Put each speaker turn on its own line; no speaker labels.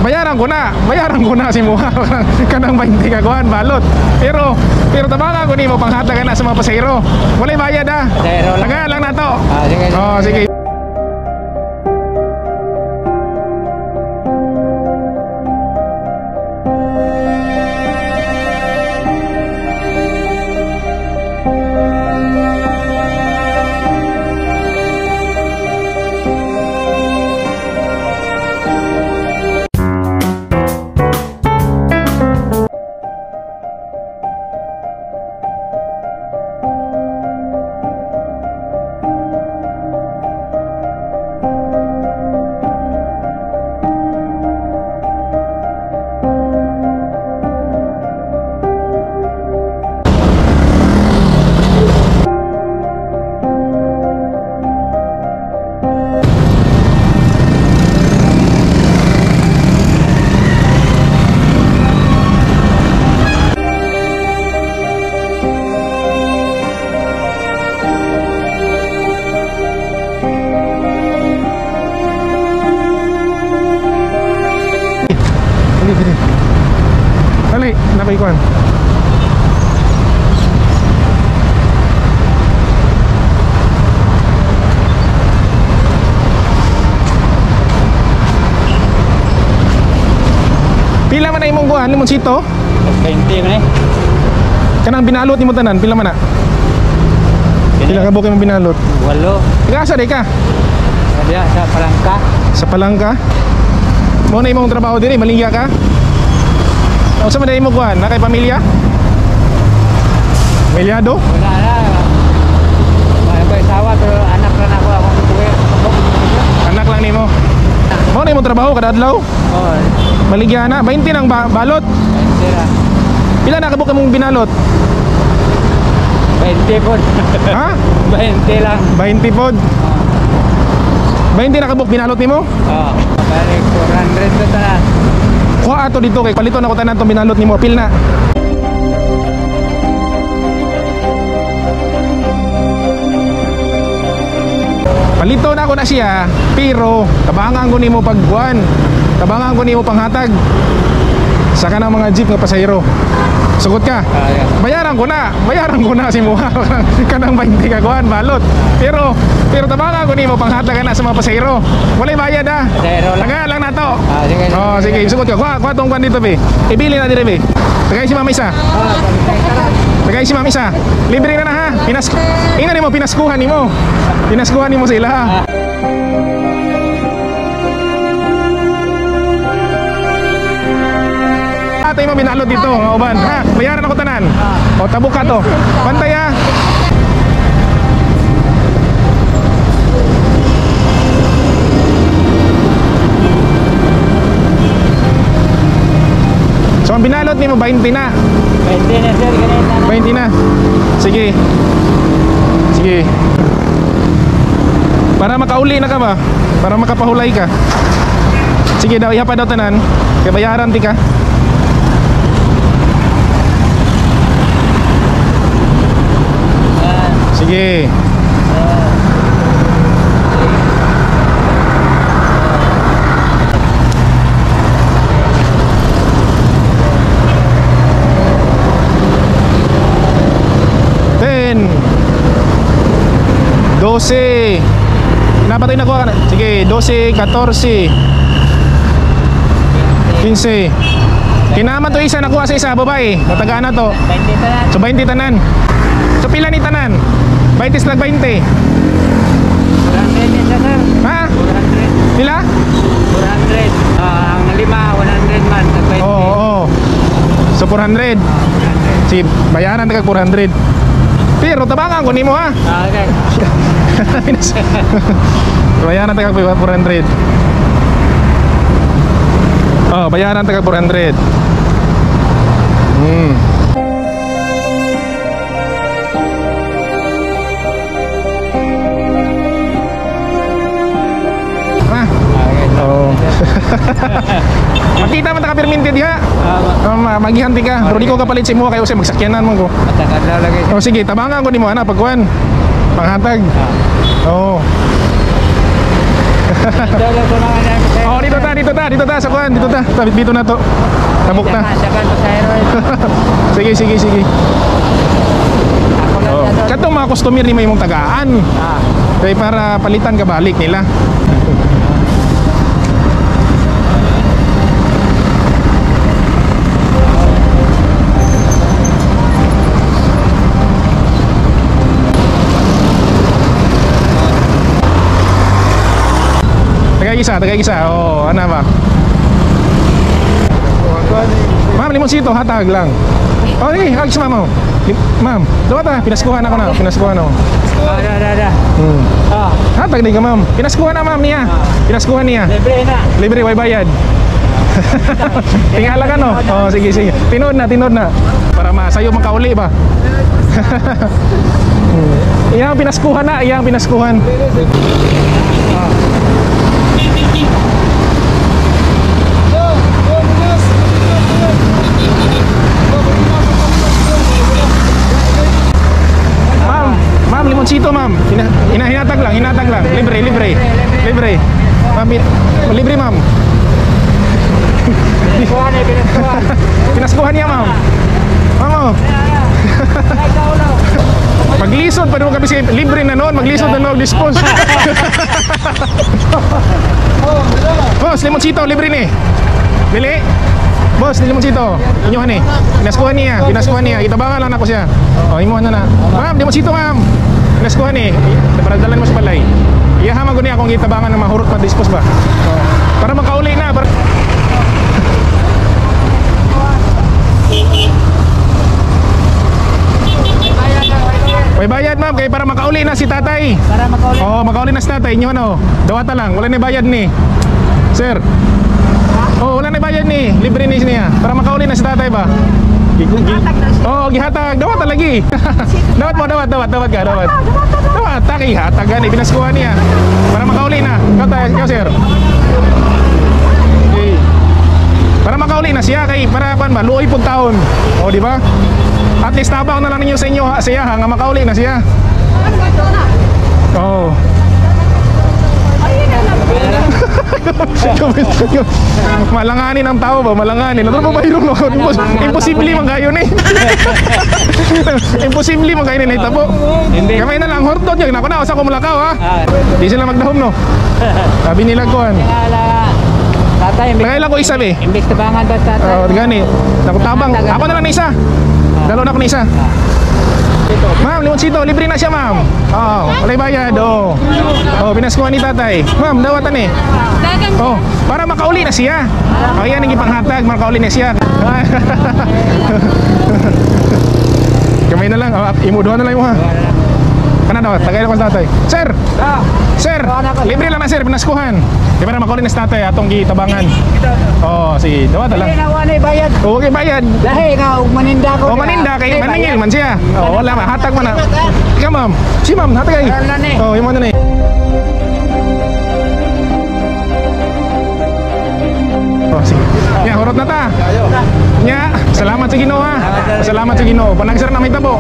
Bayaran ko na. Bayaran ko na si Muha kanang 20 ka kuan balot. Pero pero tabangan ko nimo panghatag na sa mga pasahero. Walay bayad ah.
Pasahero lang.
Tagaan lang nato.
Ah, sige.
Oh, sige. Dali, dali. Dali, napay kuan. Pila man na imong kuan, limonsito?
20 man eh.
Kanang binalot nimo tanan, pila man na? Pila ka buok imong binalot?
Walo.
Ika asa di ka?
Diya sa Palangka.
Sa Palangka? Mo na imong trabaho diri, malingya ka? Unsa man imong kuan? Na kay pamilya? Pamilyado?
Wala na. Wala ko asawa pero anak lang ako akong buhi.
Anak lang nimo. Mo na imong trabaho kada adlaw?
Oh,
Maligya na, 20 ang balot.
20 ra.
Pila na kabuk imong binalot?
20 po.
Ha?
20 lang.
20 pod. 20 na kabuk binalot nimo?
Oh, balik 400 to tanan.
Kuha ato dito kay paliton ako tanan tong binalot nimo. Pil na. Palito na ako na siya, pero tabangan ko nimo pagkuan. Tabangan ko nimo panghatag sa kanang mga jeep nga pasahero. Sugot ka.
Ah, yeah.
Bayaran ko na. Bayaran ko na si Muha kanang 20 ka kuan balot. Pero pero tabangan ko nimo panghatag na sa mga pasahero. Walay bayad ah.
Pasahero lang.
Tagaan lang nato.
Ah, sige.
Oh, sige, sugot ka. Kuha, kuha tong kuan dito be. Ibili na dire be. Tagay si mama isa.
Ah,
Tagay si mama isa. Libre na na ha. Pinas Ina nimo pinaskuhan nimo. Pinaskuhan nimo sila ha. Atay mo binalot dito, nga uban. Ha, bayaran ako tanan. O tabok ka to. Pantay ha. So ang binalot nimo 20 na.
20 na sir, ganito na.
20 na. Sige. Sige. Para makauli na ka ba? Para makapahulay ka. Sige daw, iha pa daw tanan. Kay bayaran ti ka. Sige. 10, 12. Napatay na kuha ka na. Sige, 12, 14, 15. Kinaman to isa, nakuha sa isa, babae. Natagaan na to.
20 tanan.
So 20 tanan. So pila ni tanan? 20 slag 20.
400 isa sir.
Ha?
400.
Pila?
400. Ah, ang lima 100 man, tag 20.
Oo, oo. So 400.
400.
Sige, bayaran ta kag 400. Pero tabangan ko nimo ha.
Ah, okay.
Bayaran ta kag 400. Oh, bayaran ta kag 400. Ah,
Okay.
oo. Makita man ta ka pirminti diha.
Ah,
Magihanti ka. Pero di ko kapalit sa imo kayo sa magsakyanan mo ko.
matagal na lagi.
Oh, sige, tabangan ko nimo ana pagkuan. Panghatag.
Ah.
Oo.
Ito lang sa mga namin sir.
Oh, dito ta, dito ta, dito ta sa kuan, dito ta. Dito na to. Tabok ta.
Dagan pasahero.
Sige, sige, sige.
Ako lang
Oh.
na doon.
Katong mga customer ni may imong tagaan.
Ah.
Kay para palitan ka balik nila. Tagay isa, tagay isa. Oh, ano ba? Ma'am, limonsito, hatag lang. Oh, sige, hag sa ma'am. Oh. Ma'am, duwa ta, pinaskuhan ako na, pinaskuhan ako.
Oh, da, da, da. Oh,
Hatag din ka, ma'am. Pinaskuhan na, ma'am niya. Pinaskuhan niya.
libre na.
Libre, way bayad. Tingala ka, no? Oh, sige, sige. Tinod na, tinod na. Para masayo makauli ba? Iyang pinaskuhan na, iyang pinaskuhan. Ma'am, ma'am, limonsito, ma'am. Hinatag lang, hinatag lang. Libre, libre. Libre. Ma'am, libre, ma'am.
Pinaskuhan eh, pinaskuhan.
Pinaskuhan niya, ma'am. Ma'am, oh.
Ay, kaulo.
Maglisod pa naman kami sige, libre na noon, maglisod na noon, dispose. Boss, limonsito, libre ni. Dili. Boss, limonsito. Inyohan ni. Pinaskuhan niya, pinaskuhan niya. Itabangan lang ako siya. Oh, imuhan na na. Ma'am, limonsito, ma'am. Pinaskuhan ni. Para dalan mo sa balay. Iya ha, maguni akong itabangan ng mahurot pa dispose ba. Oh. Para makauli na. Para... May bayad, ma'am, kay para makauli na si tatay.
Para makauli.
Oo, oh, makauli na si tatay. Inyo ano, dawata lang. Wala na bayad ni. Sir. Oo, oh, wala na bayad ni. Libre ni niya. Para makauli na si tatay ba? Oo, oh, gihatag. Dawata lagi. Dawat mo, dawat, dawat, dawat ka, dawat. Dawat, taki, hatag gani. Pinaskuhan niya. Para makauli na. Ikaw, tayo, ikaw, sir. Okay. Para makauli na siya kay para kuan ba luoy pud taon. O di ba? At least tabang na lang ninyo sa inyo ha, siya ha, nga makauli na siya. Oo. Malanganin ang tao ba? Malanganin. Ano ba bayro no? Imposible man kayo ni. Imposible man kayo ni nahitabo.
Hindi.
Kamay na lang hortot yun. Nako na usa ko mulakaw ha.
Ah,
Di sila magdahom no. Sabi nila kuan.
tingala. Tatay, imbis,
Lagay lang ko isa be.
imbis tabangan ba tatay?
Oh, gani. Naku tabang. Ako na lang na isa. Dalawa na ako na isa. Ma'am, limonsito, libre na siya, ma'am. Oo, walay bayad. Oo. Oh, pinaskuhan ni tatay. Ma'am, dawatan eh. Oh, para makauli na siya. Oh, yan ang ipanghatag, makauli na siya. Kamay na lang. Oh, imuduhan na lang mo ha. Kana daw, tagay lang ko sa tatay. Sir!
Ah,
Sir! Libre lang na sir, pinaskuhan. Di ba na makauli na si tatay atong gitabangan. Oh, sige, dawatan lang.
Hindi na wala bayad.
Oh, okay, bayad.
Lahi nga og maninda ko.
O maninda kay maningil man siya. Oh, wala ma hatag man na. Ikaw ma'am. Si ma'am hatag ay.
Meron na ni.
Oh, imo na ni. Oh, sige. Nya, hurot na ta. Nya, salamat sa Ginoo ha. Salamat sa Ginoo. Panagsar na may tabo.